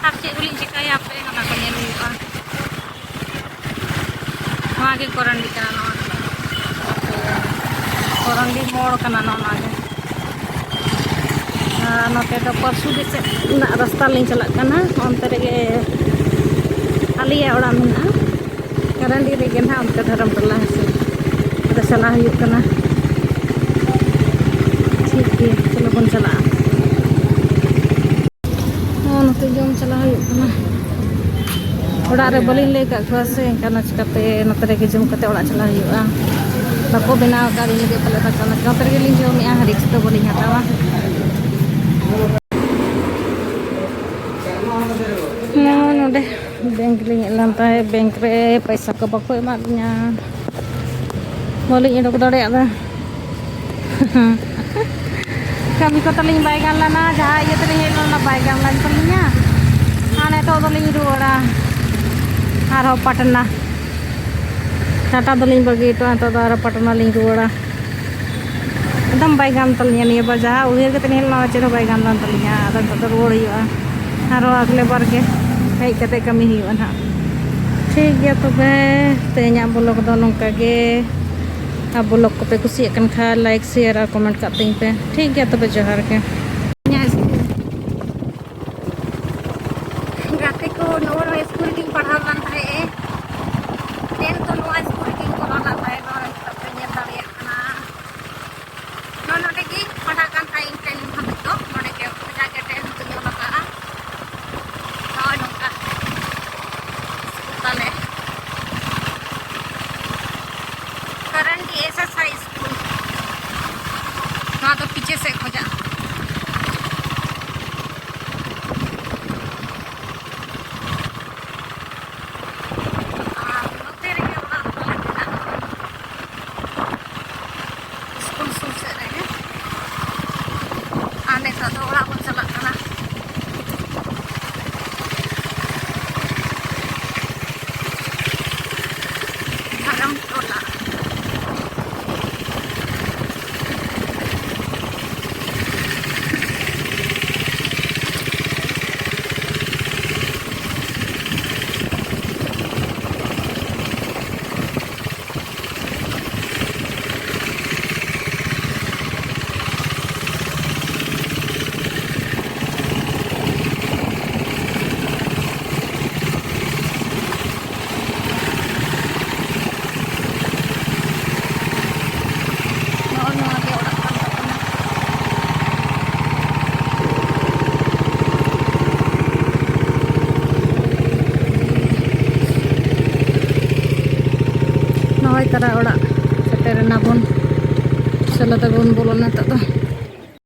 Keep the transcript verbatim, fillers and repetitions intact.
ᱟᱨ ᱪᱮᱫ ᱠᱚᱞᱤᱧ ᱪᱤᱠᱟᱹᱭᱟ ᱦᱟᱯᱮ, ᱚᱱᱟ ᱠᱚ ᱧᱮᱞ ᱦᱩᱭᱩᱜᱼᱟ᱾ ᱱᱚᱣᱟ ᱜᱮ ᱠᱚᱨᱚᱱᱰᱤ ᱠᱟᱱᱟ, ᱱᱚᱣᱟ ᱫᱚ᱾ ᱠᱚᱨᱚᱱᱰᱤ ᱢᱳᱲ ᱠᱟᱱᱟ ᱱᱚᱜᱼᱚ ᱱᱚᱣᱟ ᱜᱮ᱾ ᱟᱨ ᱱᱚᱛᱮ ᱫᱚ ᱯᱟᱹᱨᱥᱩᱰᱤ ᱥᱮᱫ ᱨᱮᱱᱟᱜ ᱨᱟᱥᱛᱟ ᱞᱤᱧ ᱪᱟᱞᱟᱜ ᱠᱟᱱᱟ, ᱚᱱᱛᱮ ᱨᱮᱜᱮ ᱟᱞᱮᱭᱟᱜ ᱚᱲᱟᱜ ᱢᱮᱱᱟᱜᱼᱟ᱾ ᱠᱚᱨᱚᱱᱰᱤ ᱨᱮᱜᱮ ᱱᱟᱦᱟᱜ, ᱚᱱᱛᱮ ᱫᱷᱚᱨᱚᱢ ᱴᱚᱞᱟ ᱦᱮᱸ ᱥᱮ᱾ ᱟᱫᱚ ᱪᱟᱞᱟᱜ ᱦᱩᱭᱩᱜ ᱠᱟᱱᱟ᱾ ᱴᱷᱤᱠ ᱜᱮᱭᱟ, ᱪᱚᱞᱚ ᱵᱚᱱ ᱪᱟᱞᱟᱜᱼᱟ᱾ ᱦᱚᱸ, ᱱᱚᱛᱮ ᱡᱚᱢ ᱪᱟᱞᱟᱣ ᱦᱩᱭᱩᱜ ᱠᱟᱱᱟ᱾ ᱚᱲᱟᱜ ᱨᱮ ᱵᱟᱹᱞᱤᱧ ᱞᱟᱹᱭ ᱟᱠᱟᱫ ᱠᱚᱣᱟ ᱥᱮ, ᱮᱱᱠᱷᱟᱱ ᱪᱤᱠᱟᱹᱛᱮ ᱱᱚᱛᱮ ᱨᱮᱜᱮ ᱡᱚᱢ ᱠᱟᱛᱮ ᱚᱲᱟᱜ ᱪᱟᱞᱟᱜ ᱦᱩᱭᱩᱜᱼᱟ᱾ ᱵᱟᱠᱚ ᱵᱮᱱᱟᱣ ᱟᱠᱟᱫ ᱤᱧ ᱞᱟᱹᱜᱤᱫ ᱯᱟᱞᱮ ᱫᱟᱠᱟ, ᱚᱱᱟᱛᱮ ᱱᱚᱛᱮ ᱨᱮᱜᱮ ᱞᱤᱧ ᱡᱚᱢᱮᱜᱼᱟ, ᱨᱤᱠᱥ ᱫᱚ ᱵᱟᱹᱞᱤᱧ ᱦᱟᱛᱟᱣᱟ᱾ ᱱᱚᱜᱼᱚᱭ ᱱᱚᱰᱮ ᱵᱮᱝᱠ ᱞᱤᱧ ᱦᱮᱡ ᱞᱮᱱ ᱛᱟᱦᱮᱸᱫ, ᱵᱮᱝᱠ ᱨᱮ ᱯᱚᱭᱥᱟ ᱠᱚ ᱵᱟᱠᱚ ᱮᱢᱟᱫ ᱞᱤᱧᱟ, ᱵᱟᱹᱞᱤᱧ ᱚᱰᱚᱠ ᱫᱟᱲᱮᱭᱟᱜᱼᱟ᱾ ᱠᱟᱹᱢᱤ ᱠᱚ ᱛᱟᱹᱞᱤᱧ ᱵᱟᱭ ᱜᱟᱱ ᱞᱮᱱᱟ, ᱡᱟᱦᱟᱸ ᱤᱭᱟᱹ ᱛᱮᱞᱤᱧ ᱦᱮᱡ ᱞᱮᱱᱟ ᱵᱟᱭ ᱜᱟᱱ ᱞᱮᱱ ᱛᱟᱹᱞᱤᱧᱟ᱾ ᱟᱨ ᱱᱤᱛᱚᱜ ᱫᱚᱞᱤᱧ ᱨᱩᱣᱟᱹᱲᱟ ᱟᱨᱦᱚᱸ ᱯᱟᱴᱱᱟ᱾ ᱴᱟᱴᱟ ᱫᱚᱞᱤᱧ ᱵᱟᱹᱜᱤ ᱦᱚᱴᱚ, ᱱᱤᱛᱚᱜ ᱫᱚ ᱟᱨᱦᱚᱸ ᱯᱟᱴᱱᱟ ᱞᱤᱧ ᱨᱩᱣᱟᱹᱲᱟ᱾ ᱮᱠᱫᱚᱢ ᱵᱟᱭ ᱜᱟᱱ ᱛᱟᱹᱞᱤᱧᱟ ᱱᱤᱭᱟᱹ ᱵᱟᱨ, ᱡᱟᱦᱟᱸ ᱩᱭᱦᱟᱹᱨ ᱠᱟᱛᱮ ᱞᱤᱧ ᱦᱮᱡ ᱞᱮᱱᱟ ᱚᱱᱟ ᱪᱮᱫ ᱦᱚᱸ ᱵᱟᱭ ᱜᱟᱱ ᱞᱮᱱ ᱛᱟᱹᱞᱤᱧᱟ᱾ ᱟᱫᱚ ᱱᱤᱛᱚᱜ ᱫᱚ ᱨᱩᱣᱟᱹᱲ ᱦᱩᱭᱩᱜᱼᱟ, ᱟᱨᱦᱚᱸ ᱟᱜᱞᱮ ᱵᱟᱨ ᱜᱮ ᱦᱮᱡ ᱠᱟᱛᱮ ᱠᱟᱹᱢᱤ ᱦᱩᱭᱩᱜᱼᱟ ᱱᱟᱦᱟᱜ᱾ ᱴᱷᱤᱠ ᱜᱮᱭᱟ ᱛᱚᱵᱮ, ᱛᱮᱦᱮᱧᱟᱜ ᱵᱞᱚᱜ ᱫᱚ ᱱᱚᱝᱠᱟ ᱜᱮ᱾ ᱟᱨ ᱵᱞᱚᱜ ᱠᱚᱯᱮ ᱠᱩᱥᱤᱭᱟᱜ ᱠᱟᱱ ᱠᱷᱟᱱ ᱞᱟᱭᱤᱠ, ᱥᱮᱭᱟᱨ ᱟᱨ ᱠᱚᱢᱮᱱᱴ ᱠᱟᱜ ᱛᱤᱧ ᱯᱮ᱾ ᱴᱷᱤᱠ ᱜᱮᱭᱟ ᱛᱚᱵᱮ, ᱡᱚᱦᱟᱨ ᱜᱮ᱾ ᱜᱟᱛᱮ ᱠᱚ, ᱱᱚᱣᱟ ᱥᱠᱩᱞ ᱨᱮᱜᱤᱧ ᱯᱟᱲᱦᱟᱣ ᱞᱮᱱ ᱛᱟᱦᱮᱸᱫ ᱮ᱾ ᱴᱮᱱ ᱫᱚ ᱱᱚᱣᱟ ᱥᱠᱩᱞ ᱨᱮᱜᱤᱧ ᱠᱚᱨᱟᱣ ᱞᱮᱫ ᱛᱟᱦᱮᱸᱫ, ᱱᱚᱣᱟ ᱱᱤᱛᱚᱜ ᱯᱮ ᱧᱮᱞ ᱫᱟᱲᱮᱭᱟᱜ ᱠᱟᱱᱟ᱾ ᱱᱚᱜᱼᱚ ᱱᱚᱰᱮ ᱜᱤᱧ ᱯᱟᱲᱦᱟᱜ ᱠᱟᱱ ᱛᱟᱦᱮᱸᱫ ᱤᱧ ᱴᱮᱱ ᱫᱷᱟᱹᱵᱤᱡ ᱫᱚ, ᱱᱚᱰᱮ ᱜᱮ ᱡᱟᱜᱮ ᱴᱮᱱ ᱫᱚᱧ ᱚᱞ ᱟᱠᱟᱫᱼᱟ᱾ ᱱᱚᱜᱼᱚᱭ ᱱᱚᱝᱠᱟ ᱥᱠᱩᱞ ᱛᱟᱞᱮ᱾ ᱠᱟᱨᱟᱱᱰᱤ ᱮᱥ ᱮᱥ ᱦᱟᱭ ᱥᱠᱩᱞ, ᱱᱚᱣᱟ ᱫᱚ ᱯᱤᱪᱷᱮ ᱥᱮᱫ ᱠᱷᱚᱡᱟᱜ᱾ ᱟᱨ ᱱᱚᱛᱮ ᱨᱮᱜᱮ ᱚᱲᱟᱜ ᱫᱚ ᱛᱟᱞᱮ ᱢᱮᱱᱟᱜᱼᱟ, ᱥᱠᱩᱞ ᱥᱩᱨ ᱥᱮᱫ ᱨᱮᱜᱮ᱾ ᱛᱟᱨᱟ ᱚᱲᱟᱜ ᱥᱮᱴᱮᱨ ᱮᱱᱟ ᱵᱚᱱ᱾ ᱪᱚᱞᱚ ᱛᱚᱵᱮ ᱵᱚᱱ ᱵᱚᱞᱚᱱᱟ ᱱᱤᱛᱚᱜ ᱫᱚ᱾